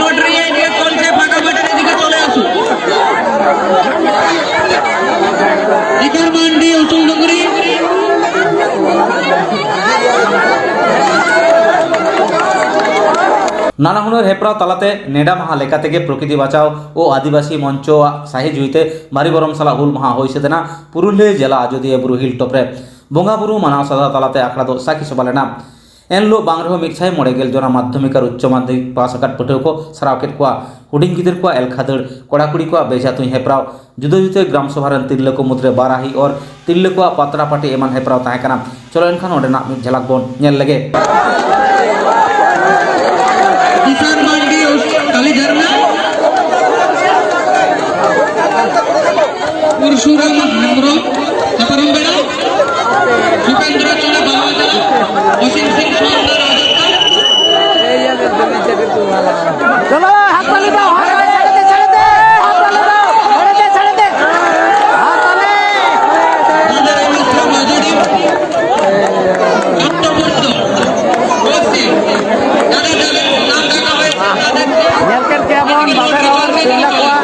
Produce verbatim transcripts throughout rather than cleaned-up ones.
Lottery idea চলছে, ফাটাফাটি এদিকে চলে আসুন। ইকার মান্ডি, উসুল ডুংরি। ᱱᱟᱱᱟᱦᱩᱱᱟᱹᱨ ᱦᱮᱯᱨᱟᱣ ᱛᱟᱞᱟᱛᱮ ᱱᱮᱰᱟ ᱢᱟᱦᱟ ᱞᱮᱠᱟᱛᱮᱜᱮ ᱯᱨᱚᱠᱨᱤᱛᱤ ᱵᱟᱪᱟᱣ ᱳ ᱟᱹᱫᱤᱵᱟᱹᱥᱤ ᱢᱚᱧᱪᱚᱣᱟᱜ ᱥᱟᱹᱦᱤ ᱡᱩᱦᱤᱛᱮ ᱵᱷᱟᱹᱨᱤ ᱵᱚᱨᱚᱢ ᱥᱟᱞᱟᱜ ᱦᱩᱞ ᱢᱟᱦᱟ ᱦᱩᱭ ᱥᱟᱹᱛ ᱮᱱᱟ ᱯᱩᱨᱩᱞᱤᱭᱟᱹ ᱡᱮᱞᱟ ᱟᱡᱚᱫᱤᱭᱟᱹ ᱵᱩᱨᱩ ᱦᱤᱞ ᱴᱚᱯ ᱨᱮ᱾ ᱵᱚᱸᱜᱟ ᱵᱩᱨᱩ ᱢᱟᱱᱟᱣ ᱥᱟᱫᱷᱟ ᱛᱟᱞᱟᱛᱮ ᱟᱠᱷᱲᱟ ᱫᱚ ᱥᱟᱹᱠᱷᱤ ᱥᱚᱵᱷᱟ ᱞᱮᱱᱟ᱾ ᱮᱱᱦᱤᱞᱳᱜ ᱵᱟᱝ ᱨᱮᱦᱚᱸ ᱢᱤᱫ ᱥᱟᱭ ᱢᱚᱬᱮ ᱜᱮᱞ ᱡᱚᱱᱟ ᱢᱟᱫᱽᱫᱷᱚᱢᱤᱠ ᱟᱨ ᱩᱪᱪᱚ ᱢᱟᱫᱽᱫᱷᱚᱢᱤᱠ ᱯᱟᱥ ᱟᱠᱟᱫ ᱯᱟᱹᱴᱷᱩᱣᱟᱹ ᱠᱚ ᱥᱟᱨᱟᱣ ᱠᱮᱫ ᱠᱚᱣᱟ᱾ ᱦᱩᱰᱤᱧ ᱜᱤᱫᱟᱹᱨ ᱠᱚᱣᱟᱜ ᱮᱞᱠᱷᱟ ᱫᱟᱹᱲ, ᱠᱚᱲᱟ ᱠᱩᱲᱤ ᱠᱚᱣᱟᱜ ᱵᱮᱡᱷᱟ ᱛᱩᱧ ᱦᱮᱯᱨᱟᱣ, ᱡᱩᱫᱟᱹ ᱡᱩᱫᱟᱹ ᱜᱨᱟᱢ ᱥᱚᱵᱷᱟ ᱨᱮᱱ ᱛᱤᱨᱞᱟᱹ ᱠᱚ ᱢᱩᱫᱽᱨᱮ ᱵᱟᱨᱟᱦᱤ ᱚᱨ, ᱛᱤᱨᱞᱟᱹ ᱠᱚᱣᱟᱜ ᱯᱟᱛᱲᱟ ᱯᱟᱹᱴᱤ ᱮᱢᱟᱱ ᱦᱮᱯᱨᱟᱣ ᱛᱟᱦᱮᱸ ᱠᱟᱱᱟ᱾ ᱪᱚᱞᱚ ᱮᱱᱠᱷᱟᱱ ᱚᱸᱰᱮᱱᱟᱜ ᱢᱤᱫ ᱡᱷᱟᱞᱟᱠ ᱵᱚᱱ ᱧᱮᱞ ᱞᱮᱜᱮ᱾ ᱠᱤᱥᱟᱱ ᱢᱟᱱᱰᱤ ᱠᱟᱞᱤ ᱡᱷᱟᱨᱱᱟ, ᱯᱩᱨᱥᱩᱨᱟᱢ ᱦᱮᱢᱵᱨᱚᱢ, ᱥᱟᱯᱟᱨᱚᱢ ᱵᱮᱲᱟ, ᱡᱩᱜᱮᱱᱫᱨᱚ ᱪᱚᱸᱫᱽ ᱵᱟᱞᱣᱟᱱ, ᱚᱥᱤᱢ ᱥᱤᱝ ᱥᱚᱨᱱᱟ ᱨᱟᱡᱚᱛᱛᱟ᱾ ᱪᱚᱞᱚ, ᱦᱟᱛ ᱛᱟᱞᱤ ᱫᱟᱣ, ᱦᱟᱛ ᱛᱟᱞᱤ, ᱪᱷᱟᱲᱮ ᱫᱮ, ᱦᱟᱛ ᱛᱟᱞᱤ ᱫᱟᱣ, ᱪᱷᱟᱲᱮ ᱫᱮ, ᱪᱷᱟᱲᱮ ᱫᱮ, ᱦᱟᱛ ᱛᱟᱞᱤ᱾ ᱧᱮᱞ ᱠᱮᱫ ᱜᱮᱭᱟ ᱵᱚᱱ ᱵᱟᱵᱮᱨ ᱚᱨ ᱛᱤᱨᱞᱟᱹ ᱠᱚᱣᱟᱜ᱾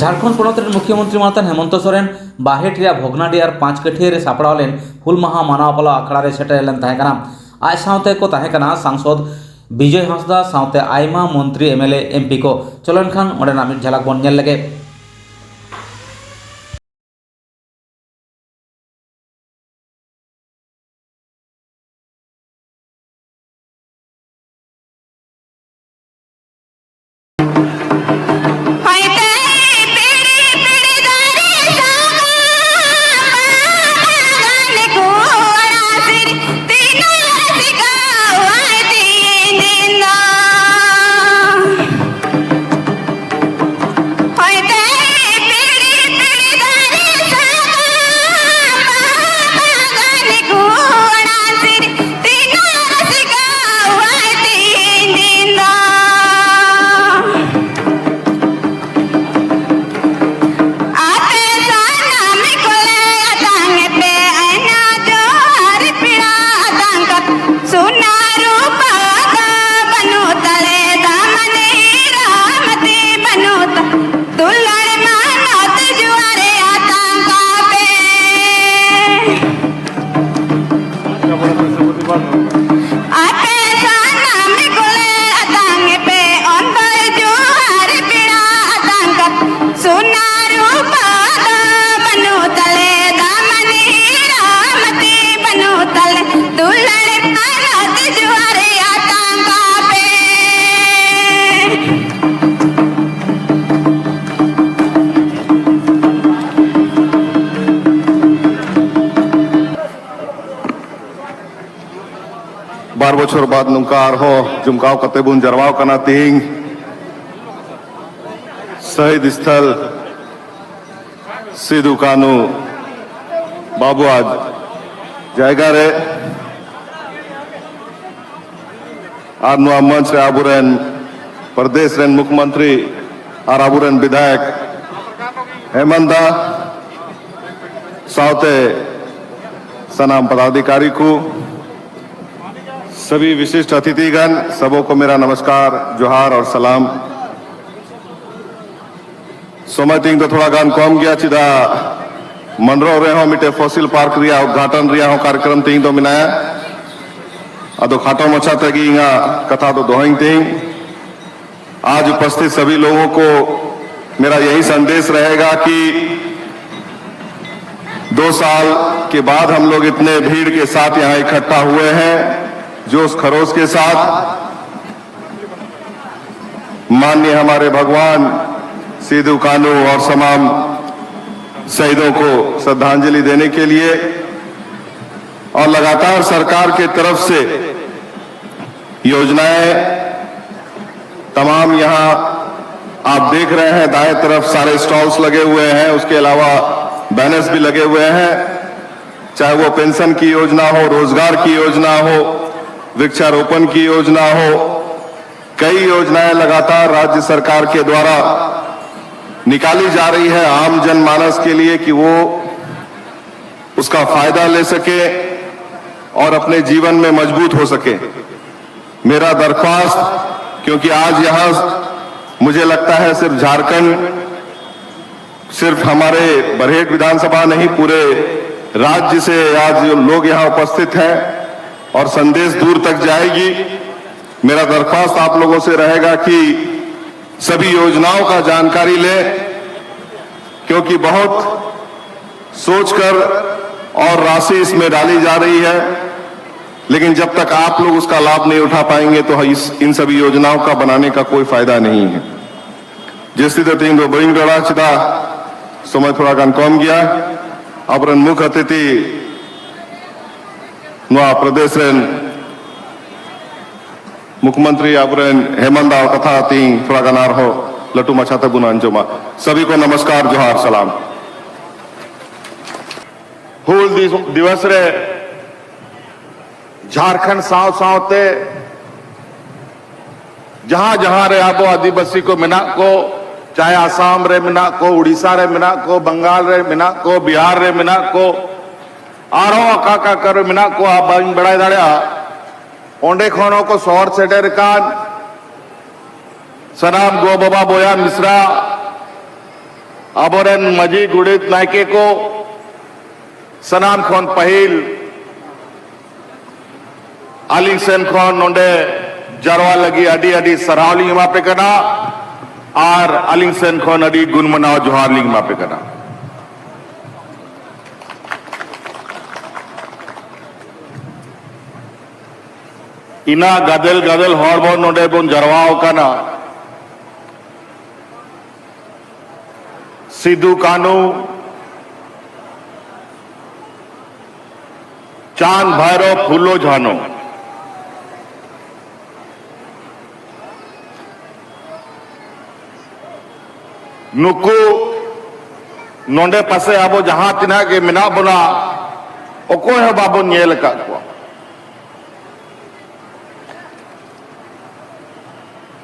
ᱡᱷᱟᱲᱠᱷᱚᱸᱰ ᱯᱚᱱᱚᱛ ᱨᱮᱱ ᱢᱩᱠᱷᱭᱚᱢᱚᱱᱛᱨᱤ ᱢᱟᱱᱚᱛᱟᱱ ᱦᱮᱢᱚᱱᱛᱚ ᱥᱚᱨᱮᱱ ᱵᱟᱨᱦᱮᱴ ᱨᱮᱭᱟᱜ ᱵᱷᱚᱜᱽᱱᱟᱰᱤ ᱟᱨ ᱯᱟᱸᱪ ᱠᱟᱹᱴᱷᱤᱭᱟᱹ ᱨᱮ ᱥᱟᱯᱲᱟᱣ ᱞᱮᱱ ᱦᱩᱞ ᱢᱟᱦᱟ ᱢᱟᱱᱟᱣ ᱯᱟᱞᱟᱣ ᱟᱠᱷᱲᱟ ᱨᱮ ᱥᱮᱴᱮᱨ ᱞᱮᱱ ᱛᱟᱦᱮᱸ ᱠᱟᱱᱟ᱾ ᱟᱡ ᱥᱟᱶᱛᱮ ᱠᱚ ᱛᱟᱦᱮᱸ ᱠᱟᱱᱟ ᱥᱟᱝᱥᱚᱫᱽ ᱵᱤᱡᱚᱭ ᱦᱟᱸᱥᱫᱟ ᱥᱟᱶᱛᱮ ᱟᱭᱢᱟ ᱢᱚᱱᱛᱨᱤ, M L A, M P ᱠᱚ᱾ ᱪᱚᱞᱚ ᱮᱱᱠᱷᱟᱱ ᱚᱸᱰᱮᱱᱟᱜ ᱢᱤᱫ ᱡᱷᱟᱞᱟᱠ ᱵᱚᱱ ᱧᱮᱞ ᱞᱮᱜᱮ᱾ ᱵᱟᱨ ᱵᱚᱪᱷᱚᱨ ᱵᱟᱫ ᱱᱚᱝᱠᱟ ᱟᱨᱦᱚᱸ ᱡᱚᱢᱠᱟᱣ ᱠᱟᱛᱮ ᱵᱚᱱ ᱡᱟᱨᱣᱟᱣ ᱠᱟᱱᱟ ᱛᱤᱦᱤᱧ ᱥᱟᱹᱦᱤᱫ ᱥᱛᱷᱚᱞ ᱥᱤᱫᱩ ᱠᱟᱹᱱᱦᱩ ᱵᱟᱵᱩᱣᱟᱜ ᱡᱟᱭᱜᱟ ᱨᱮ᱾ ᱟᱨ ᱱᱚᱣᱟ ᱢᱚᱧᱪ ᱨᱮ ᱟᱵᱚᱨᱮᱱ ᱯᱨᱚᱫᱮᱥ ᱨᱮᱱ ᱢᱩᱠᱷᱭᱚᱢᱚᱱᱛᱨᱤ ᱟᱨ ᱟᱵᱚᱨᱮᱱ ᱵᱤᱫᱷᱟᱭᱚᱠ ᱦᱮᱢᱚᱱᱛ ᱫᱟ ᱥᱟᱶᱛᱮ ᱥᱟᱱᱟᱢ ᱯᱚᱫᱟᱫᱷᱤᱠᱟᱨᱤ ᱠᱚ, सभी विशिष्ट अतिथिगण, सबों को मेरा नमस्कार, जोहार और सलाम। समय ᱛᱮᱦᱮᱧ ᱫᱚ ᱛᱷᱚᱲᱟ ᱜᱟᱱ ᱠᱚᱢ ᱜᱮᱭᱟ, ᱪᱮᱫᱟᱜ ᱢᱚᱱᱨᱚ ᱨᱮᱦᱚᱸ ᱢᱤᱫᱴᱮᱡ ᱯᱷᱚᱥᱤᱞ ᱯᱟᱨᱠ ᱨᱮᱭᱟᱜ ᱩᱫᱽᱜᱷᱟᱴᱚᱱ ᱨᱮᱭᱟᱜ ᱦᱚᱸ ᱠᱟᱨᱭᱚᱠᱨᱚᱢ ᱛᱮᱦᱮᱧ ᱫᱚ ᱢᱮᱱᱟᱭᱟ᱾ ᱟᱫᱚ ᱠᱷᱟᱴᱚ ᱢᱟᱪᱷᱟ ᱛᱮᱜᱮ ᱤᱧᱟᱹᱜ ᱠᱟᱛᱷᱟ ᱫᱚ ᱫᱚᱦᱚᱧ ᱛᱮᱦᱮᱧ᱾ आज उपस्थित सभी लोगों को मेरा यही संदेश रहेगा कि दो साल के बाद हम लोग इतने भीड़ के साथ यहाँ इकट्ठा हुए हैं, जोश खरोश के साथ माननीय हमारे भगवान सिद्धू कानू और तमाम शहीदों को श्रद्धांजलि देने के लिए। और लगातार सरकार के तरफ से योजनाएं तमाम यहाँ आप देख रहे हैं, दाएं तरफ सारे स्टॉल्स लगे हुए हैं, उसके अलावा बैनर्स भी लगे हुए हैं, चाहे वो पेंशन की योजना हो, रोजगार की योजना हो, वृक्षारोपण की योजना हो, कई योजनाएं लगातार राज्य सरकार के द्वारा निकाली जा रही है आम जनमानस के लिए कि वो उसका फायदा ले सके और अपने जीवन में मजबूत हो सके। मेरा दरख्वास्त, क्योंकि आज यहाँ मुझे लगता है सिर्फ झारखंड, सिर्फ हमारे बरहेट विधानसभा नहीं, पूरे राज्य से आज लोग यहाँ उपस्थित हैं और संदेश दूर तक जाएगी। मेरा दरख्वास्त आप लोगों से रहेगा कि सभी योजनाओं का जानकारी लें, क्योंकि बहुत सोचकर और राशि इसमें डाली जा रही है, लेकिन जब तक आप लोग उसका लाभ नहीं उठा पाएंगे तो इस इन सभी योजनाओं का बनाने का कोई फायदा नहीं है। ᱡᱟᱹᱥᱛᱤ ᱫᱚ ᱛᱮᱦᱮᱧ ᱫᱚ ᱵᱟᱹᱧ ᱨᱚᱲᱟ, ᱪᱮᱫᱟᱜ ᱥᱚᱢᱚᱭ ᱛᱷᱚᱲᱟ ᱜᱟᱱ ᱠᱚᱢ ᱜᱮᱭᱟ᱾ ᱟᱵᱚᱨᱮᱱ ᱢᱩᱠᱷ ᱚᱛᱤᱛᱷᱤ ᱱᱚᱣᱟ ᱯᱨᱚᱫᱮᱥ ᱨᱮᱱ ᱢᱩᱠᱷᱭᱚᱢᱚᱱᱛᱨᱤ ᱟᱵᱚᱨᱮᱱ ᱦᱮᱢᱟᱱᱛ ᱫᱟᱣ ᱠᱟᱛᱷᱟ ᱛᱤᱧ ᱛᱷᱚᱲᱟ ᱜᱟᱱ ᱟᱨᱦᱚᱸ ᱞᱟᱹᱴᱩ ᱢᱟᱪᱷᱟ ᱛᱮᱵᱚᱱ ᱟᱸᱡᱚᱢᱟ᱾ ᱥᱟᱵᱤ ᱠᱚ ᱱᱚᱢᱚᱥᱠᱟᱨ, ᱡᱚᱦᱟᱨ, ᱥᱟᱞᱟᱢ᱾ ᱦᱩᱞ ᱫᱤᱥ-, ᱫᱤᱵᱚᱥ ᱨᱮ ᱡᱷᱟᱲᱠᱷᱚᱸᱰ ᱥᱟᱶ ᱥᱟᱶᱛᱮ ᱡᱟᱦᱟᱸ ᱡᱟᱦᱟᱸ ᱨᱮ ᱟᱵᱚ ᱟᱹᱫᱤᱵᱟᱹᱥᱤ ᱠᱚ ᱢᱮᱱᱟᱜ ᱠᱚ, ᱪᱟᱦᱮ ᱟᱥᱟᱢ ᱨᱮ ᱢᱮᱱᱟᱜ ᱠᱚ, ᱩᱲᱤᱥᱥᱟ ᱨᱮ ᱢᱮᱱᱟᱜ ᱠᱚ, ᱵᱟᱝᱜᱟᱞ ᱨᱮ ᱢᱮᱱᱟᱜ ᱠᱚ, ᱵᱤᱦᱟᱨ ᱨᱮ ᱢᱮᱱᱟᱜ ᱠᱚ, ᱟᱨᱦᱚᱸ ᱚᱠᱟ ᱚᱠᱟ ᱠᱚᱨᱮ ᱢᱮᱱᱟᱜ ᱠᱚᱣᱟ ᱵᱟᱹᱧ ᱵᱟᱲᱟᱭ ᱫᱟᱲᱮᱭᱟᱜᱼᱟ, ᱚᱸᱰᱮ ᱠᱷᱚᱱ ᱦᱚᱸᱠᱚ ᱥᱚᱦᱚᱨ ᱥᱮᱴᱮᱨ ᱟᱠᱟᱱ ᱥᱟᱱᱟᱢ ᱜᱚ ᱵᱟᱵᱟ ᱵᱚᱭᱦᱟ ᱢᱤᱥᱨᱟ, ᱟᱵᱚᱨᱮᱱ ᱢᱟᱹᱡᱷᱤ ᱜᱚᱰᱮᱛ ᱱᱟᱭᱠᱮ ᱠᱚ, ᱥᱟᱱᱟᱢ ᱠᱷᱚᱱ ᱯᱟᱹᱦᱤᱞ ᱟᱹᱞᱤᱧ ᱥᱮᱱ ᱠᱷᱚᱱ ᱱᱚᱰᱮ ᱡᱟᱨᱣᱟ ᱞᱟᱹᱜᱤᱫ ᱟᱹᱰᱤ ᱟᱹᱰᱤ ᱥᱟᱨᱦᱟᱣ ᱞᱤᱧ ᱮᱢᱟ ᱯᱮ ᱠᱟᱱᱟ ᱟᱨ ᱟᱹᱞᱤᱧ ᱥᱮᱱ ᱠᱷᱚᱱ ᱟᱹᱰᱤ ᱜᱩᱱ ᱢᱟᱱᱟᱣ ᱡᱚᱦᱟᱨ ᱞᱤᱧ ᱮᱢᱟ ᱯᱮ ᱠᱟᱱᱟ᱾ ᱤᱱᱟᱹ ᱜᱟᱫᱮᱞ ᱜᱟᱫᱮᱞ ᱦᱚᱲ ᱵᱚᱱ ᱱᱚᱰᱮ ᱵᱚᱱ ᱡᱟᱨᱣᱟ ᱟᱠᱟᱱᱟ, ᱥᱤᱫᱩ ᱠᱟᱹᱱᱦᱩ, ᱪᱟᱸᱫ ᱵᱷᱟᱭᱨᱚ, ᱯᱷᱩᱞᱳ ᱡᱷᱟᱱᱳ, ᱱᱩᱠᱩ ᱱᱚᱰᱮ ᱯᱟᱥᱮ ᱟᱵᱚ ᱡᱟᱦᱟᱸ ᱛᱤᱱᱟᱹᱜ ᱜᱮ ᱢᱮᱱᱟᱜ ᱵᱚᱱᱟ, ᱚᱠᱚᱭ ᱦᱚᱸ ᱵᱟᱵᱚᱱ ᱧᱮᱞ ᱟᱠᱟᱫ ᱠᱚᱣᱟ᱾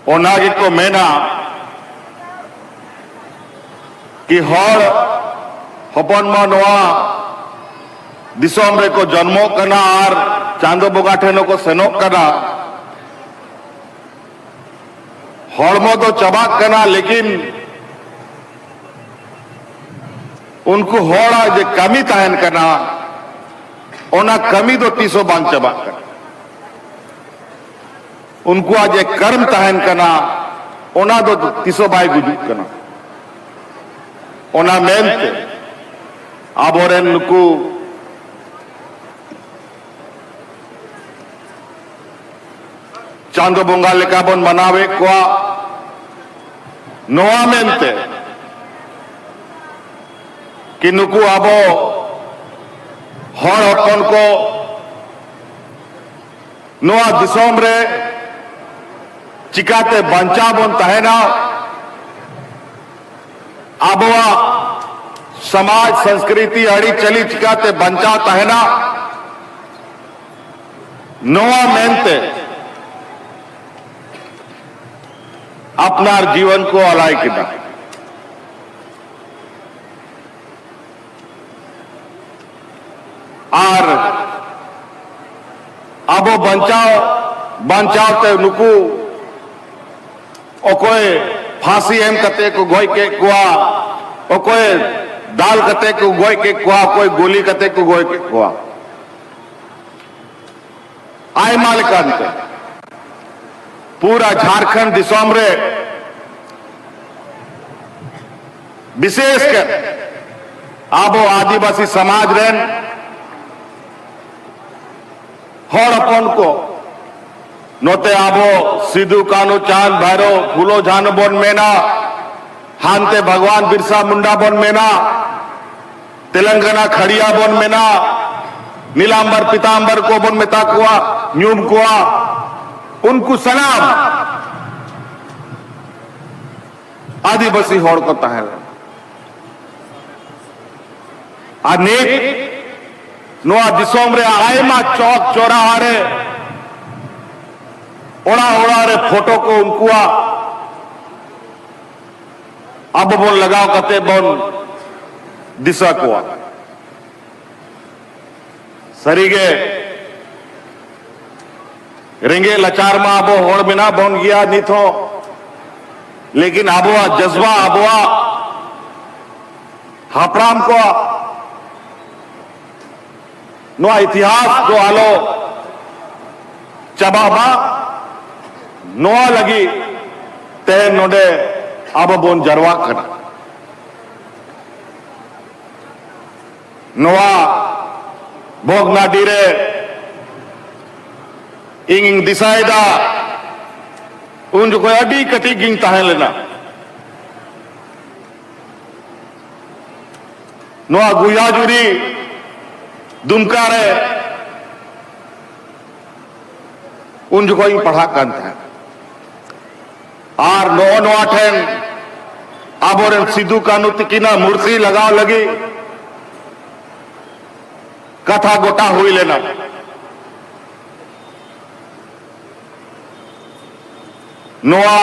ᱚᱱᱟ ᱜᱮᱠᱚ ᱢᱮᱱᱟ ᱠᱤ ᱦᱚᱲ ᱦᱚᱯᱚᱱ ᱢᱟ ᱱᱚᱣᱟ ᱫᱤᱥᱚᱢ ᱨᱮᱠᱚ ᱡᱚᱱᱢᱚᱜ ᱠᱟᱱᱟ ᱟᱨ ᱪᱟᱸᱫᱚ ᱵᱚᱸᱜᱟ ᱴᱷᱮᱱ ᱦᱚᱸᱠᱚ ᱥᱮᱱᱚᱜ ᱠᱟᱱᱟ᱾ ᱦᱚᱲᱢᱚ ᱫᱚ ᱪᱟᱵᱟᱜ ᱠᱟᱱᱟ, ᱞᱮᱠᱤᱱ ᱩᱱᱠᱩ ᱦᱚᱲᱟᱜ ᱡᱮ ᱠᱟᱹᱢᱤ ᱛᱟᱦᱮᱱ ᱠᱟᱱᱟ, ᱚᱱᱟ ᱠᱟᱹᱢᱤ ᱫᱚ ᱛᱤᱥ ᱦᱚᱸ ᱵᱟᱝ ᱪᱟᱵᱟᱜ ᱠᱟᱱᱟ᱾ ᱩᱱᱠᱩᱣᱟᱜ ᱡᱮ ᱠᱟᱨᱢ ᱛᱟᱦᱮᱱ ᱠᱟᱱᱟ, ᱚᱱᱟ ᱫᱚ ᱛᱤᱥ ᱦᱚᱸ ᱵᱟᱭ ᱜᱩᱡᱩᱜ ᱠᱟᱱᱟ᱾ ᱚᱱᱟ ᱢᱮᱱᱛᱮ ᱟᱵᱚᱨᱮᱱ ᱱᱩᱠᱩ ᱪᱟᱸᱫᱚ ᱵᱚᱸᱜᱟ ᱞᱮᱠᱟ ᱵᱚᱱ ᱢᱟᱱᱟᱣᱮᱫ ᱠᱚᱣᱟ, ᱱᱚᱣᱟ ᱢᱮᱱᱛᱮ ᱠᱤ ᱱᱩᱠᱩ ᱟᱵᱚ ᱦᱚᱲ ᱦᱚᱯᱚᱱ ᱠᱚ ᱱᱚᱣᱟ ᱫᱤᱥᱚᱢ ᱨᱮ ᱪᱤᱠᱟᱛᱮ ᱵᱟᱧᱪᱟᱣ ᱵᱚᱱ ᱛᱟᱦᱮᱱᱟ, ᱟᱵᱚᱣᱟᱜ ᱥᱚᱢᱟᱡᱽ, ᱥᱚᱝᱥᱠᱨᱤᱛᱤ, ᱟᱹᱨᱤᱪᱟᱹᱞᱤ ᱪᱤᱠᱟᱛᱮ ᱵᱟᱧᱪᱟᱣ ᱛᱟᱦᱮᱱᱟ, ᱱᱚᱣᱟ ᱢᱮᱱᱛᱮ ᱟᱯᱱᱟᱨ ᱡᱤᱭᱚᱱ ᱠᱚ ᱟᱞᱟᱭ ᱠᱮᱫᱟ᱾ ᱟᱨ ᱟᱵᱚ ᱵᱟᱧᱪᱟᱣ, ᱵᱟᱧᱪᱟᱣ ᱛᱮ ᱱᱩᱠᱩ ᱚᱠᱚᱭ ᱯᱷᱟᱸᱥᱤ ᱮᱢ ᱠᱟᱛᱮ ᱠᱚ ᱜᱚᱡ ᱠᱮᱫ ᱠᱚᱣᱟ, ᱚᱠᱚᱭ ᱫᱟᱞ ᱠᱟᱛᱮ ᱠᱚ ᱜᱚᱡ ᱠᱮᱫ ᱠᱚᱣᱟ, ᱚᱠᱚᱭ ᱜᱩᱞᱤ ᱠᱟᱛᱮ ᱠᱚ ᱜᱚᱡ ᱠᱮᱫ ᱠᱚᱣᱟ, ᱟᱭᱢᱟ ᱞᱮᱠᱟᱱ ᱛᱮ ᱯᱩᱨᱟ ᱡᱷᱟᱲᱠᱷᱚᱸᱰ ᱫᱤᱥᱚᱢ ᱨᱮ, ᱵᱤᱥᱮᱥ ᱠᱟᱨ ᱟᱵᱚ ᱟᱹᱫᱤᱵᱟᱹᱥᱤ ᱥᱚᱢᱟᱡᱽ ᱨᱮᱱ ᱦᱚᱲ ᱦᱚᱯᱚᱱ ᱠᱚ, ᱱᱚᱛᱮ ᱟᱵᱚ ᱥᱤᱫᱩ, ᱠᱟᱹᱱᱦᱩ, ᱪᱟᱸᱫᱽ, ᱵᱷᱟᱭᱨᱳ, ᱯᱷᱩᱞᱳ, ᱡᱷᱟᱱᱳ ᱵᱚᱱ ᱢᱮᱱᱟ, ᱦᱟᱱᱛᱮ ᱵᱷᱟᱜᱽᱣᱟᱱ ᱵᱤᱨᱥᱟ ᱢᱩᱱᱰᱟ ᱵᱚᱱ ᱢᱮᱱᱟ, ᱛᱮᱞᱮᱝᱜᱟᱱᱟ ᱠᱷᱟᱲᱤᱭᱟ ᱵᱚᱱ ᱢᱮᱱᱟ, ᱱᱤᱞᱟᱢᱵᱟᱨ ᱯᱤᱛᱟᱢᱵᱟᱨ ᱠᱚᱵᱚᱱ ᱢᱮᱛᱟ ᱠᱚᱣᱟ, ᱧᱩᱢ ᱠᱚᱣᱟ, ᱩᱱᱠᱩ ᱥᱟᱱᱟᱢ ᱟᱹᱫᱤᱵᱟᱹᱥᱤ ᱦᱚᱲ ᱠᱚ ᱛᱟᱦᱮᱸ ᱞᱮᱱᱟ᱾ ᱟᱨ ᱱᱤᱛ ᱱᱚᱣᱟ ᱫᱤᱥᱚᱢ ᱨᱮ ᱟᱭᱢᱟ ᱪᱚᱠ ᱪᱚᱨᱟᱦᱟ ᱨᱮ, ᱚᱲᱟᱜ ᱚᱲᱟᱜ ᱨᱮ ᱯᱷᱳᱴᱳ ᱠᱚ ᱩᱱᱠᱩᱣᱟᱜ ᱟᱵᱚ ᱵᱚᱱ ᱞᱟᱜᱟᱣ ᱠᱟᱛᱮ ᱵᱚᱱ ᱫᱤᱥᱟᱹ ᱠᱚᱣᱟ᱾ ᱥᱟᱹᱨᱤᱜᱮ, ᱨᱮᱸᱜᱮᱡ ᱞᱟᱪᱟᱨ ᱢᱟ ᱟᱵᱚ ᱦᱚᱲ ᱢᱮᱱᱟᱜ ᱵᱚᱱ ᱜᱮᱭᱟ ᱱᱤᱛ ᱦᱚᱸ, ᱞᱮᱠᱤᱱ ᱟᱵᱚᱣᱟᱜ ᱡᱟᱡᱽᱵᱟ, ᱟᱵᱚᱣᱟᱜ ᱦᱟᱯᱲᱟᱢ ᱠᱚᱣᱟᱜ ᱱᱚᱣᱟ ᱤᱛᱤᱦᱟᱥ ᱫᱚ ᱟᱞᱚ ᱪᱟᱵᱟᱜ ᱢᱟ, ᱱᱚᱣᱟ ᱞᱟᱹᱜᱤᱫ ᱛᱮᱦᱮᱧ ᱱᱚᱰᱮ ᱟᱵᱚ ᱵᱚᱱ ᱡᱟᱨᱣᱟᱜ ᱠᱟᱱᱟ᱾ ᱱᱚᱣᱟ ᱵᱷᱚᱜᱽᱱᱟᱰᱤ ᱨᱮ ᱤᱧᱤᱧ ᱫᱤᱥᱟᱹᱭᱮᱫᱟ, ᱩᱱ ᱡᱚᱠᱷᱚᱱ ᱟᱹᱰᱤ ᱠᱟᱹᱴᱤᱡ ᱜᱤᱧ ᱛᱟᱦᱮᱸ ᱞᱮᱱᱟ᱾ ᱱᱚᱣᱟ ᱜᱩᱭᱟᱡᱩᱨᱤ ᱫᱩᱢᱠᱟ ᱨᱮ ᱩᱱ ᱡᱚᱠᱷᱚᱱ ᱤᱧ ᱯᱟᱲᱦᱟᱜ ᱠᱟᱱ ᱛᱟᱦᱮᱸᱫ᱾ ᱟᱨ ᱱᱚᱜᱼᱚ ᱱᱚᱣᱟ ᱴᱷᱮᱱ ᱟᱵᱚᱨᱮᱱ ᱥᱤᱫᱩ ᱠᱟᱹᱱᱦᱩ ᱛᱤᱠᱤᱱᱟᱜ ᱢᱩᱨᱛᱤ ᱞᱟᱜᱟᱣ ᱞᱟᱹᱜᱤᱫ ᱠᱟᱛᱷᱟ ᱜᱚᱴᱟ ᱦᱩᱭ ᱞᱮᱱᱟ᱾ ᱱᱚᱣᱟ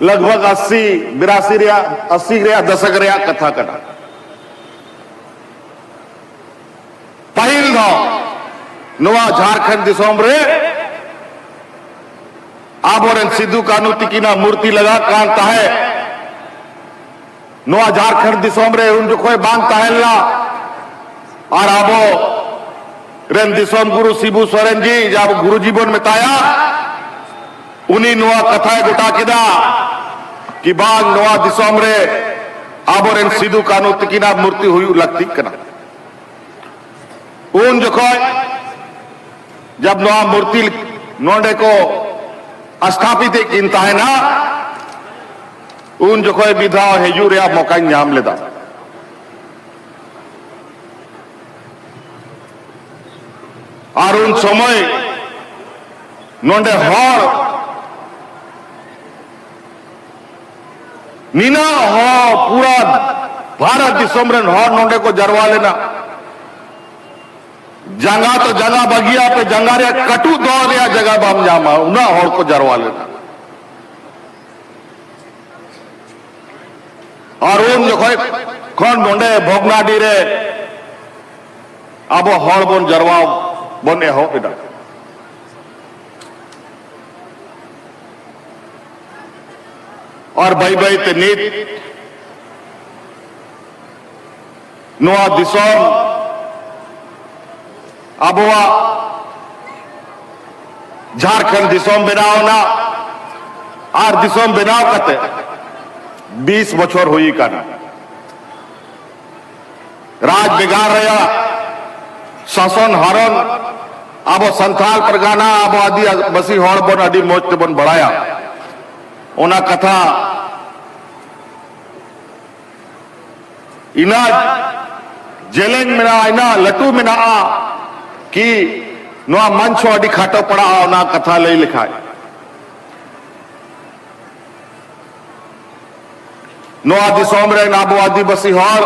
ᱞᱟᱜᱽ ᱵᱷᱟᱜᱽ ᱟᱥᱤ, ᱵᱤᱨᱟᱥᱤ ᱨᱮᱭᱟᱜ, ᱟᱥᱤ ᱨᱮᱭᱟᱜ ᱫᱚᱥᱚᱠ ᱨᱮᱭᱟᱜ ᱠᱟᱛᱷᱟ ᱠᱟᱱᱟ᱾ ᱯᱟᱹᱦᱤᱞ ᱫᱚ ᱱᱚᱣᱟ ᱡᱷᱟᱲᱠᱷᱚᱸᱰ ᱫᱤᱥᱚᱢ ᱨᱮ ᱟᱵᱚᱨᱮᱱ ᱥᱤᱫᱩ ᱠᱟᱹᱱᱦᱩ ᱛᱤᱠᱤᱱᱟᱜ ᱢᱩᱨᱛᱤ ᱞᱟᱜᱟᱜ ᱠᱟᱱ ᱛᱟᱦᱮᱸᱫ᱾ ᱱᱚᱣᱟ ᱡᱷᱟᱲᱠᱷᱚᱸᱰ ᱫᱤᱥᱚᱢ ᱨᱮ ᱩᱱ ᱡᱚᱠᱷᱚᱡ ᱵᱟᱝ ᱛᱟᱦᱮᱸ ᱞᱮᱱᱟ᱾ ᱟᱨ ᱟᱵᱚ ᱨᱮᱱ ᱫᱤᱥᱚᱢ ᱜᱩᱨᱩ ᱥᱤᱵᱩ ᱥᱚᱨᱮᱱ ᱡᱤ, ᱡᱟᱦᱟᱸ ᱟᱵᱚ ᱜᱩᱨᱩ ᱡᱤ ᱵᱚᱱ ᱢᱮᱛᱟᱭᱟ, ᱩᱱᱤ ᱱᱚᱣᱟ ᱠᱟᱛᱷᱟᱭ ᱜᱚᱴᱟ ᱠᱮᱫᱟ ᱠᱤ ᱵᱟᱝ, ᱱᱚᱣᱟ ᱫᱤᱥᱚᱢ ᱨᱮ ᱟᱵᱚᱨᱮᱱ ᱥᱤᱫᱩ ᱠᱟᱹᱱᱦᱩ ᱛᱤᱠᱤᱱᱟᱜ ᱢᱩᱨᱛᱤ ᱦᱩᱭᱩᱜ ᱞᱟᱹᱠᱛᱤᱜ ᱠᱟᱱᱟ᱾ ᱩᱱ ᱡᱚᱠᱷᱚᱡ ᱡᱟᱵ ᱱᱚᱣᱟ ᱢᱩᱨᱛᱤ ᱱᱚᱰᱮ ᱠᱚ ᱥᱛᱷᱟᱯᱤᱛ ᱮᱫ ᱠᱤᱱ ᱛᱟᱦᱮᱱᱟ, ᱩᱱ ᱡᱚᱠᱷᱚᱡ ᱢᱤᱫ ᱫᱷᱟᱣ ᱦᱤᱡᱩᱜ ᱨᱮᱭᱟᱜ ᱢᱚᱠᱟᱧ ᱧᱟᱢ ᱞᱮᱫᱟ᱾ ᱟᱨ ᱩᱱ ᱥᱚᱢᱚᱭ ᱱᱚᱰᱮ ᱦᱚᱲ, ᱱᱤᱱᱟᱹᱜ ᱦᱚᱲ, ᱯᱩᱨᱟ ᱵᱷᱟᱨᱚᱛ ᱫᱤᱥᱚᱢ ᱨᱮᱱ ᱦᱚᱲ ᱱᱚᱰᱮ ᱠᱚ ᱡᱟᱨᱣᱟ ᱞᱮᱱᱟ᱾ ᱡᱟᱸᱜᱟ ᱛᱚ ᱡᱟᱸᱜᱟ ᱵᱟᱹᱜᱤᱭᱟ ᱯᱮ, ᱡᱟᱸᱜᱟ ᱨᱮᱭᱟᱜ ᱠᱟᱹᱴᱩᱵ ᱫᱚᱦᱚ ᱨᱮᱭᱟᱜ ᱡᱟᱭᱜᱟ ᱵᱟᱢ ᱧᱟᱢᱟ, ᱩᱱᱟᱹᱜ ᱦᱚᱲ ᱠᱚ ᱡᱟᱨᱣᱟ ᱞᱮᱱᱟ᱾ ᱟᱨ ᱩᱱ ᱡᱚᱠᱷᱚᱡ ᱠᱷᱚᱱ ᱱᱚᱰᱮ ᱵᱷᱚᱜᱽᱱᱟᱰᱤ ᱨᱮ ᱟᱵᱚ ᱦᱚᱲ ᱵᱚᱱ ᱡᱟᱨᱣᱟ ᱵᱚᱱ ᱮᱦᱚᱵ ᱮᱫᱟ᱾ ᱟᱨ ᱵᱟᱹᱭ ᱵᱟᱹᱭ ᱛᱮ ᱱᱤᱛ ᱱᱚᱣᱟ ᱫᱤᱥᱚᱢ, ᱟᱵᱚᱣᱟᱜ ᱡᱷᱟᱲᱠᱷᱚᱸᱰ ᱫᱤᱥᱚᱢ ᱵᱮᱱᱟᱣ ᱮᱱᱟ᱾ ᱟᱨ ᱫᱤᱥᱚᱢ ᱵᱮᱱᱟᱣ ᱠᱟᱛᱮ ᱵᱤᱥ ᱵᱚᱪᱷᱚᱨ ᱦᱩᱭ ᱟᱠᱟᱱᱟ᱾ ᱨᱟᱡᱽ ᱵᱷᱮᱜᱟᱨ ᱨᱮᱭᱟᱜ ᱥᱟᱥᱚᱱ ᱦᱟᱨᱚᱱ ᱟᱵᱚ ᱥᱟᱱᱛᱟᱲ ᱯᱟᱨᱜᱟᱱᱟ, ᱟᱵᱚ ᱟᱹᱫᱤᱵᱟᱹᱥᱤ ᱦᱚᱲ ᱵᱚᱱ ᱟᱹᱰᱤ ᱢᱚᱡᱽ ᱛᱮᱵᱚᱱ ᱵᱟᱲᱟᱭᱟ᱾ ᱚᱱᱟ ᱠᱟᱛᱷᱟ ᱤᱱᱟᱹ ᱡᱮᱞᱮᱧ ᱢᱮᱱᱟᱜᱼᱟ, ᱤᱱᱟᱹ ᱞᱟᱹᱴᱩ ᱢᱮᱱᱟᱜᱼᱟ ᱠᱤ ᱱᱚᱣᱟ ᱢᱚᱧᱪ ᱦᱚᱸ ᱟᱹᱰᱤ ᱠᱷᱟᱴᱚ ᱯᱟᱲᱟᱜᱼᱟ ᱚᱱᱟ ᱠᱟᱛᱷᱟ ᱞᱟᱹᱭ ᱞᱮᱠᱷᱟᱡ᱾ ᱱᱚᱣᱟ ᱫᱤᱥᱚᱢ ᱨᱮᱱ ᱟᱵᱚ ᱟᱹᱫᱤᱵᱟᱹᱥᱤ ᱦᱚᱲ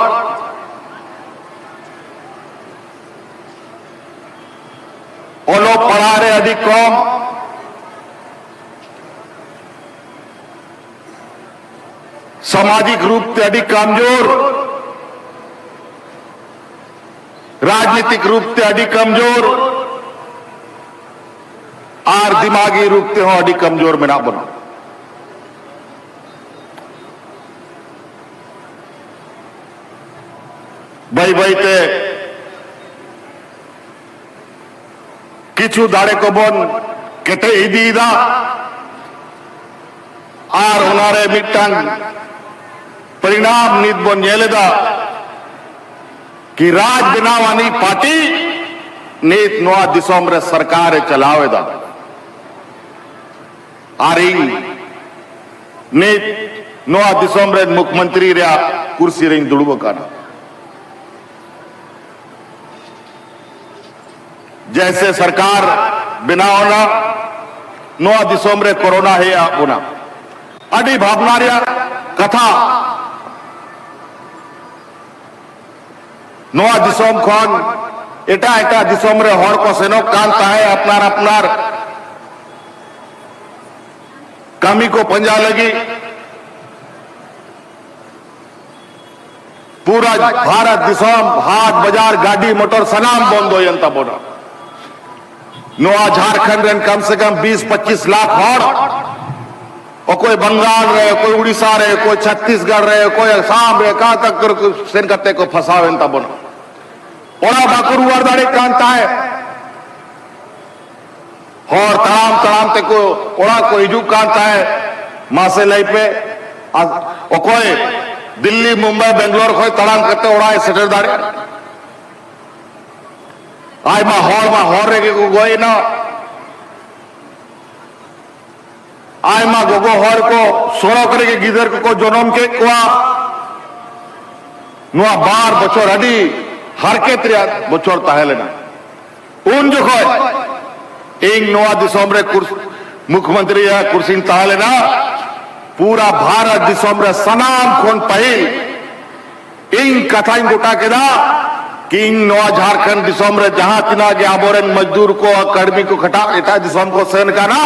ᱚᱞᱚᱜ ᱯᱟᱲᱦᱟᱜ ᱨᱮ ᱟᱹᱰᱤ ᱠᱚᱢ, ᱥᱟᱢᱟᱡᱤᱠ ᱨᱩᱯ ᱛᱮ ᱟᱹᱰᱤ ᱠᱟᱢᱡᱳᱨ, ᱨᱟᱡᱽᱱᱤᱛᱤᱠ ᱨᱩᱯ ᱛᱮ ᱟᱹᱰᱤ ᱠᱟᱢᱡᱳᱨ ᱟᱨ ᱫᱤᱢᱟᱜᱤ ᱨᱩᱯ ᱛᱮᱦᱚᱸ ᱟᱹᱰᱤ ᱠᱟᱢᱡᱳᱨ ᱢᱮᱱᱟᱜ ᱵᱚᱱᱟ᱾ ᱵᱟᱹᱭ ᱵᱟᱹᱭ ᱛᱮ ᱠᱤᱪᱷᱩ ᱫᱟᱲᱮ ᱠᱚᱵᱚᱱ ᱠᱮᱴᱮᱡ ᱤᱫᱤᱭᱮᱫᱟ ᱟᱨ ᱚᱱᱟᱨᱮ ᱢᱤᱫᱴᱟᱝ ᱯᱚᱨᱤᱱᱟᱢ ᱱᱤᱛ ᱵᱚᱱ ᱧᱮᱞ ᱮᱫᱟ ᱠᱤ ᱨᱟᱡᱽ ᱵᱮᱱᱟᱣ ᱟᱹᱱᱤᱡ ᱯᱟᱨᱴᱤ ᱱᱤᱛ ᱱᱚᱣᱟ ᱫᱤᱥᱚᱢ ᱨᱮ ᱥᱚᱨᱠᱟᱨ ᱮ ᱪᱟᱞᱟᱣ ᱮᱫᱟ᱾ ᱟᱨ ᱤᱧ ᱱᱤᱛ ᱱᱚᱣᱟ ᱫᱤᱥᱚᱢ ᱨᱮᱱ ᱢᱩᱠᱷᱢᱚᱱᱛᱨᱤ ᱨᱮᱭᱟᱜ ᱠᱩᱨᱥᱤ ᱨᱮᱧ ᱫᱩᱲᱩᱵ ᱟᱠᱟᱱᱟ᱾ ᱡᱮᱭᱥᱮ ᱥᱚᱨᱠᱟᱨ ᱵᱮᱱᱟᱣ ᱮᱱᱟ, ᱱᱚᱣᱟ ᱫᱤᱥᱚᱢ ᱨᱮ ᱠᱳᱨᱳᱱᱟ ᱦᱮᱡ ᱟᱫ ᱵᱚᱱᱟ᱾ ᱟᱹᱰᱤ ᱵᱷᱟᱵᱽᱱᱟ ᱨᱮᱭᱟᱜ ᱠᱟᱛᱷᱟ᱾ ᱱᱚᱣᱟ ᱫᱤᱥᱚᱢ ᱠᱷᱚᱱ ᱮᱴᱟᱜ ᱮᱴᱟᱜ ᱫᱤᱥᱚᱢ ᱨᱮ ᱦᱚᱲ ᱠᱚ ᱥᱮᱱᱚᱜ ᱠᱟᱱ ᱛᱟᱦᱮᱸ ᱟᱯᱱᱟᱨ ᱟᱯᱱᱟᱨ ᱠᱟᱹᱢᱤ ᱠᱚ ᱯᱟᱸᱡᱟ ᱞᱟᱹᱜᱤᱫ᱾ ᱯᱩᱨᱟᱹ ᱵᱷᱟᱨᱚᱛ ᱫᱤᱥᱚᱢ ᱦᱟᱴ ᱵᱟᱡᱟᱨ ᱜᱟᱹᱰᱤ ᱢᱚᱴᱚᱨ ᱥᱟᱱᱟᱢ ᱵᱚᱱᱫᱚᱭᱮᱱ ᱛᱟᱵᱚᱱᱟ᱾ ᱱᱚᱣᱟ ᱡᱷᱟᱲᱠᱷᱚᱸᱰ ᱨᱮᱱ ᱠᱚᱢ ᱥᱮ ᱠᱚᱢ ᱵᱤᱥ ᱯᱚᱸᱪᱤᱥ ᱞᱟᱠᱷ ᱦᱚᱲ, ᱚᱠᱚᱭ ᱵᱟᱝᱜᱟᱞ ᱨᱮ, ᱚᱠᱚᱭ ᱩᱲᱤᱥᱥᱟ ᱨᱮ, ᱚᱠᱚᱭ ᱪᱷᱚᱛᱤᱥᱜᱚᱲ ᱨᱮ, ᱚᱠᱚᱭ ᱟᱥᱟᱢ ᱨᱮ, ᱚᱠᱟ ᱛᱟᱠ ᱠᱚᱨᱮ ᱠᱚ ᱥᱮᱱ ᱠᱟᱛᱮ ᱠᱚ ᱯᱷᱟᱸᱥᱟᱣᱮᱱ ᱛᱟᱵᱚᱱᱟ᱾ ᱚᱲᱟᱜ ᱵᱟᱠᱚ ᱨᱩᱣᱟᱹᱲ ᱫᱟᱲᱮᱭᱟᱜ ᱠᱟᱱ ᱛᱟᱦᱮᱸᱫ᱾ ᱦᱚᱲ ᱛᱟᱲᱟᱢ ᱛᱟᱲᱟᱢ ᱛᱮᱠᱚ ᱚᱲᱟᱜ ᱠᱚ ᱦᱤᱡᱩᱜ ᱠᱟᱱ ᱛᱟᱦᱮᱸᱫ᱾ ᱢᱟᱥᱮ ᱞᱟᱹᱭ ᱯᱮ, ᱟᱨ ᱚᱠᱚᱭ ᱫᱤᱞᱞᱤ, ᱢᱩᱢᱵᱟᱭ, ᱵᱮᱝᱜᱟᱞᱳᱨ ᱠᱷᱚᱱ ᱛᱟᱲᱟᱢ ᱠᱟᱛᱮ ᱚᱲᱟᱜ ᱮ ᱥᱮᱴᱮᱨ ᱫᱟᱲᱮᱭᱟᱜᱼᱟ? ᱟᱭᱢᱟ ᱦᱚᱲ ᱢᱟ ᱦᱚᱨ ᱨᱮᱜᱮ ᱠᱚ ᱜᱚᱡ ᱮᱱᱟ᱾ ᱟᱭᱢᱟ ᱜᱚᱜᱚ ᱦᱚᱲ ᱠᱚ ᱥᱚᱲᱚᱠ ᱨᱮᱜᱮ ᱜᱤᱫᱟᱹᱨ ᱠᱚᱠᱚ ᱡᱚᱱᱚᱢ ᱠᱮᱫ ᱠᱚᱣᱟ᱾ ᱱᱚᱣᱟ ᱵᱟᱨ ᱵᱚᱪᱷᱚᱨ ᱟᱹᱰᱤ ᱦᱟᱨᱠᱮᱛ ᱨᱮᱭᱟᱜ ᱵᱚᱪᱷᱚᱨ ᱛᱟᱦᱮᱸ ᱞᱮᱱᱟ᱾ ᱩᱱ ᱡᱚᱠᱷᱚᱡ ᱤᱧ ᱱᱚᱣᱟ ᱫᱤᱥᱚᱢ ᱨᱮ ᱠᱩᱨᱥ-, ᱢᱩᱠᱷᱢᱚᱱᱛᱨᱤ ᱨᱮᱭᱟᱜ ᱠᱩᱨᱥᱤᱧ ᱛᱟᱦᱮᱸ ᱞᱮᱱᱟ᱾ ᱯᱩᱨᱟ ᱵᱷᱟᱨᱚᱛ ᱫᱤᱥᱚᱢ ᱨᱮ ᱥᱟᱱᱟᱢ ᱠᱷᱚᱱ ᱯᱟᱹᱦᱤᱞ ᱤᱧ ᱠᱟᱛᱷᱟᱧ ᱜᱚᱴᱟ ᱠᱮᱫᱟ ᱠᱤ ᱤᱧ ᱱᱚᱣᱟ ᱡᱷᱟᱲᱠᱷᱚᱸᱰ ᱫᱤᱥᱚᱢ ᱨᱮ ᱡᱟᱦᱟᱸ ᱛᱤᱱᱟᱹᱜ ᱜᱮ ᱟᱵᱚᱨᱮᱱ ᱢᱚᱡᱽᱫᱩᱨ ᱠᱚ, ᱠᱟᱹᱲᱢᱤ ᱠᱚ ᱠᱷᱟᱴᱟᱜ ᱮᱴᱟᱜ ᱫᱤᱥᱚᱢ ᱠᱚ ᱥᱮᱱ ᱠᱟᱱᱟ,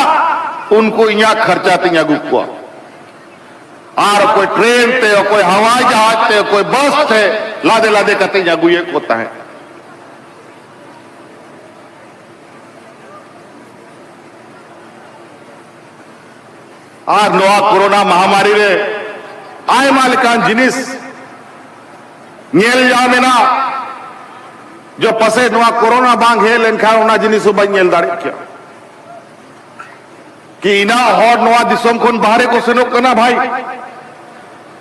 ᱩᱱᱠᱩ ᱤᱧᱟᱹᱜ ᱠᱷᱚᱨᱪᱟ ᱛᱤᱧ ᱟᱹᱜᱩ ᱠᱚᱣᱟ᱾ ᱟᱨ ᱚᱠᱚᱭ ᱴᱨᱮᱱ ᱛᱮ, ᱚᱠᱚᱭ ᱦᱟᱣᱟᱭ ᱡᱟᱦᱟᱡᱽ ᱛᱮ, ᱚᱠᱚᱭ ᱵᱟᱥ ᱛᱮ ᱞᱟᱫᱮ ᱞᱟᱫᱮ ᱠᱟᱛᱮᱧ ᱟᱹᱜᱩᱭᱮᱫ ᱠᱚ ᱛᱟᱦᱮᱸᱫ᱾ ᱟᱨ ᱱᱚᱣᱟ ᱠᱳᱨᱳᱱᱟ ᱢᱟᱦᱟᱢᱟᱨᱤ ᱨᱮ ᱟᱭᱢᱟ ᱞᱮᱠᱟᱱ ᱡᱤᱱᱤᱥ ᱧᱮᱞ ᱧᱟᱢ ᱮᱱᱟ, ᱡᱮ ᱯᱟᱥᱮᱡ ᱱᱚᱣᱟ ᱠᱳᱨᱳᱱᱟ ᱵᱟᱝ ᱦᱮᱡ ᱞᱮᱱᱠᱷᱟᱱ ᱚᱱᱟ ᱡᱤᱱᱤᱥ ᱦᱚᱸ ᱵᱟᱹᱧ ᱧᱮᱞ ᱫᱟᱲᱮ ᱠᱮᱭᱟ᱾ ᱠᱤ ᱤᱱᱟᱹᱜ ᱦᱚᱲ ᱱᱚᱣᱟ ᱫᱤᱥᱚᱢ ᱠᱷᱚᱱ ᱵᱟᱦᱨᱮ ᱠᱚ ᱥᱮᱱᱚᱜ ᱠᱟᱱᱟ ᱵᱷᱟᱭ,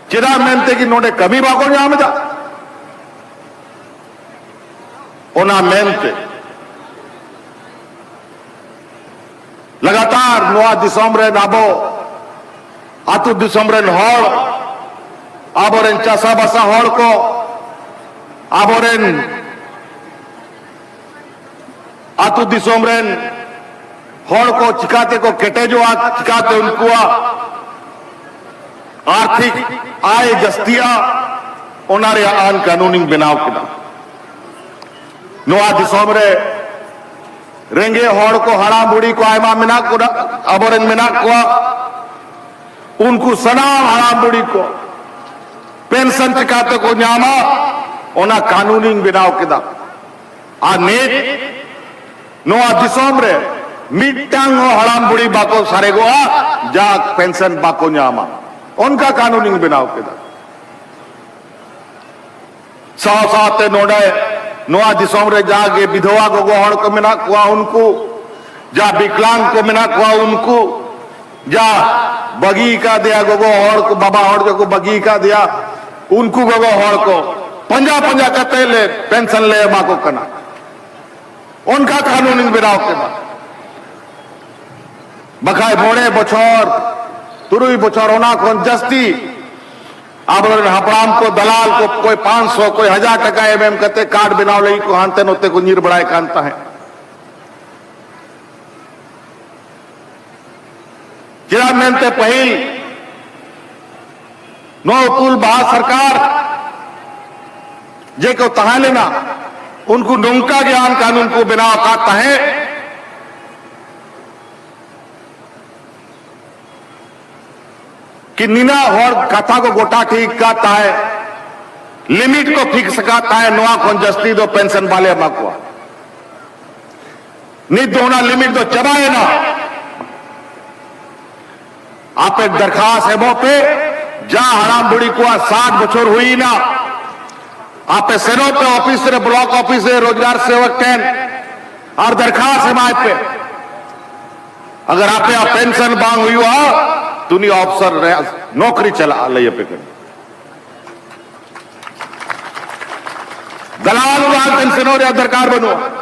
ᱪᱮᱫᱟᱜ ᱢᱮᱱᱛᱮ ᱠᱤ ᱱᱚᱰᱮ ᱠᱟᱹᱢᱤ ᱵᱟᱠᱚ ᱧᱟᱢ ᱮᱫᱟ, ᱚᱱᱟ ᱢᱮᱱᱛᱮ ᱞᱟᱜᱟᱛᱟᱨ ᱱᱚᱣᱟ ᱫᱤᱥᱚᱢ ᱨᱮᱱ ᱟᱵᱚ ᱟᱹᱛᱩ ᱫᱤᱥᱚᱢ ᱨᱮᱱ ᱦᱚᱲ, ᱟᱵᱚᱨᱮᱱ ᱪᱟᱥᱟᱵᱟᱥᱟ ᱦᱚᱲ ᱠᱚ, ᱟᱵᱚᱨᱮᱱ ᱟᱹᱛᱩ ᱫᱤᱥᱚᱢ ᱨᱮᱱ ᱦᱚᱲ ᱠᱚ ᱪᱤᱠᱟᱛᱮ ᱠᱚ ᱠᱮᱴᱮᱡᱚᱜᱼᱟ, ᱪᱤᱠᱟᱛᱮ ᱩᱱᱠᱩᱣᱟᱜ ᱟᱨᱛᱷᱤᱠ ᱟᱭ ᱡᱟᱹᱥᱛᱤᱜᱼᱟ, ᱚᱱᱟ ᱨᱮᱭᱟᱜ ᱟᱹᱱ ᱠᱟᱹᱱᱩᱱᱤᱧ ᱵᱮᱱᱟᱣ ᱠᱮᱫᱟ᱾ ᱱᱚᱣᱟ ᱫᱤᱥᱚᱢ ᱨᱮ ᱨᱮᱸᱜᱮᱡ ᱦᱚᱲ ᱠᱚ, ᱦᱟᱲᱟᱢ ᱵᱩᱲᱦᱤ ᱠᱚ ᱟᱭᱢᱟ ᱢᱮᱱᱟᱜ ᱠᱚ, ᱟᱵᱚᱨᱮᱱ ᱢᱮᱱᱟᱜ ᱠᱚᱣᱟ, ᱩᱱᱠᱩ ᱥᱟᱱᱟᱢ ᱦᱟᱲᱟᱢ ᱵᱩᱲᱦᱤ ᱠᱚ ᱯᱮᱱᱥᱚᱱ ᱪᱤᱠᱟᱛᱮ ᱠᱚ ᱧᱟᱢᱟ, ᱚᱱᱟ ᱠᱟᱹᱱᱩᱱᱤᱧ ᱵᱮᱱᱟᱣ ᱠᱮᱫᱟ᱾ ᱟᱨ ᱱᱤᱛ ᱱᱚᱣᱟ ᱫᱤᱥᱚᱢ ᱨᱮ ᱢᱤᱫᱴᱟᱝ ᱦᱚᱸ ᱦᱟᱲᱟᱢ ᱵᱩᱲᱦᱤ ᱵᱟᱠᱚ ᱥᱟᱨᱮᱜᱚᱜᱼᱟ, ᱡᱟ ᱯᱮᱱᱥᱚᱱ ᱵᱟᱠᱚ ᱧᱟᱢᱟ, ᱚᱱᱠᱟ ᱠᱟᱹᱱᱩᱱᱤᱧ ᱵᱮᱱᱟᱣ ᱠᱮᱫᱟ᱾ ᱥᱟᱶ ᱥᱟᱶᱛᱮ ᱱᱚᱰᱮ ᱱᱚᱣᱟ ᱫᱤᱥᱚᱢ ᱨᱮ ᱡᱟᱜᱮ ᱵᱤᱫᱷᱚᱣᱟ ᱜᱚᱜᱚ ᱦᱚᱲ ᱠᱚ ᱢᱮᱱᱟᱜ ᱠᱚᱣᱟ, ᱩᱱᱠᱩ, ᱡᱟ ᱵᱤᱠᱞᱟᱝ ᱠᱚ ᱢᱮᱱᱟᱜ ᱠᱚᱣᱟ, ᱩᱱᱠᱩ, ᱡᱟ ᱵᱟᱹᱜᱤ ᱟᱠᱟᱫᱮᱭᱟ ᱜᱚᱜᱚ ᱦᱚᱲ ᱠᱚ, ᱵᱟᱵᱟ ᱦᱚᱲ ᱡᱚᱠᱚ ᱵᱟᱹᱜᱤ ᱟᱠᱟᱫᱮᱭᱟ, ᱩᱱᱠᱩ ᱜᱚᱜᱚ ᱦᱚᱲ ᱠᱚ ᱯᱟᱸᱡᱟ ᱯᱟᱸᱡᱟ ᱠᱟᱛᱮ ᱞᱮ ᱯᱮᱱᱥᱚᱱ ᱞᱮ ᱮᱢᱟ ᱠᱚ ᱠᱟᱱᱟ᱾ ᱚᱱᱠᱟ ᱠᱟᱹᱱᱩᱱᱤᱧ ᱵᱮᱱᱟᱣ ᱠᱮᱫᱟ᱾ ᱵᱟᱠᱷᱟᱡ ᱢᱚᱬᱮ ᱵᱚᱪᱷᱚᱨ, ᱛᱩᱨᱩᱭ ᱵᱚᱪᱷᱚᱨ, ᱚᱱᱟ ᱠᱷᱚᱱ ᱡᱟᱹᱥᱛᱤ ᱟᱵᱚᱨᱮᱱ ᱦᱟᱯᱲᱟᱢ ᱠᱚ, ᱫᱟᱞᱟᱞ ᱠᱚ, ᱚᱠᱚᱭ ᱯᱟᱸᱪᱥᱚ, ᱚᱠᱚᱭ ᱦᱟᱡᱟᱨ ᱴᱟᱠᱟ ᱮᱢ ᱮᱢ ᱠᱟᱛᱮ ᱠᱟᱨᱰ ᱵᱮᱱᱟᱣ ᱞᱟᱹᱜᱤᱫ ᱠᱚ ᱦᱟᱱᱛᱮ ᱱᱚᱛᱮ ᱠᱚ ᱧᱤᱨ ᱵᱟᱲᱟᱭ ᱠᱟᱱ ᱛᱟᱦᱮᱸᱫ᱾ ᱪᱮᱫᱟᱜ ᱢᱮᱱᱛᱮ ᱯᱟᱹᱦᱤᱞ ᱱᱚᱣᱟ ᱩᱯᱩᱞ ᱵᱟᱦᱟ ᱥᱚᱨᱠᱟᱨ ᱡᱮ ᱠᱚ ᱛᱟᱦᱮᱸ ᱞᱮᱱᱟ, ᱩᱱᱠᱩ ᱱᱚᱝᱠᱟ ᱜᱮ ᱟᱹᱱ ᱠᱟᱹᱱᱩᱱ ᱠᱚ ᱵᱮᱱᱟᱣ ᱟᱠᱟᱫ ᱛᱟᱦᱮᱸᱫ ᱠᱤ ᱱᱤᱱᱟᱹᱜ ᱦᱚᱲ ᱠᱟᱛᱷᱟ ᱠᱚ ᱜᱚᱴᱟ ᱴᱷᱤᱠ ᱟᱠᱟᱫ ᱛᱟᱦᱮᱸᱫ, ᱞᱤᱢᱤᱴ ᱠᱚ ᱯᱷᱤᱠᱥ ᱟᱠᱟᱫ ᱛᱟᱦᱮᱸᱫ, ᱱᱚᱣᱟ ᱠᱷᱚᱱ ᱡᱟᱹᱥᱛᱤ ᱫᱚ ᱯᱮᱱᱥᱚᱱ ᱵᱟᱞᱮ ᱮᱢᱟ ᱠᱚᱣᱟ᱾ ᱱᱤᱛ ᱫᱚ ᱚᱱᱟ ᱞᱤᱢᱤᱴ ᱫᱚ ᱪᱟᱵᱟᱭᱮᱱᱟ᱾ ᱟᱯᱮ ᱫᱟᱨᱠᱷᱟᱥ ᱮᱢᱚᱜ ᱯᱮ, ᱡᱟ ᱦᱟᱲᱟᱢ ᱵᱩᱲᱦᱤ ᱠᱚᱣᱟᱜ ᱥᱟᱴ ᱵᱚᱪᱷᱚᱨ ᱦᱩᱭᱱᱟ, ᱟᱯᱮ ᱥᱮᱱᱚᱜ ᱯᱮ ᱚᱯᱷᱤᱥ ᱨᱮ, ᱵᱞᱚᱠ ᱚᱯᱷᱤᱥ ᱨᱮ, ᱨᱳᱡᱽᱜᱟᱨ ᱥᱮᱵᱚᱠ ᱴᱷᱮᱱ ᱟᱨ ᱫᱟᱨᱠᱷᱟᱥ ᱮᱢᱟᱭ ᱯᱮ᱾ ᱟᱜᱟᱨ ᱟᱯᱮᱭᱟᱜ ᱯᱮᱱᱥᱚᱱ ᱵᱟᱝ ᱦᱩᱭᱩᱜᱼᱟ, ᱛᱚ ᱩᱱᱤ ᱚᱯᱷᱤᱥᱟᱨ ᱨᱮ ᱱᱚᱠᱨᱤ ᱪᱟᱞᱟᱜᱼᱟ, ᱞᱟᱹᱭ ᱟᱯᱮ ᱠᱟᱱᱟ᱾ ᱫᱟᱞᱟᱞ ᱚᱲᱟᱜ ᱴᱷᱮᱱ ᱥᱮᱱᱚᱜ ᱨᱮᱭᱟᱜ ᱫᱚᱨᱠᱟᱨ ᱵᱟᱹᱱᱩᱜᱼᱟ᱾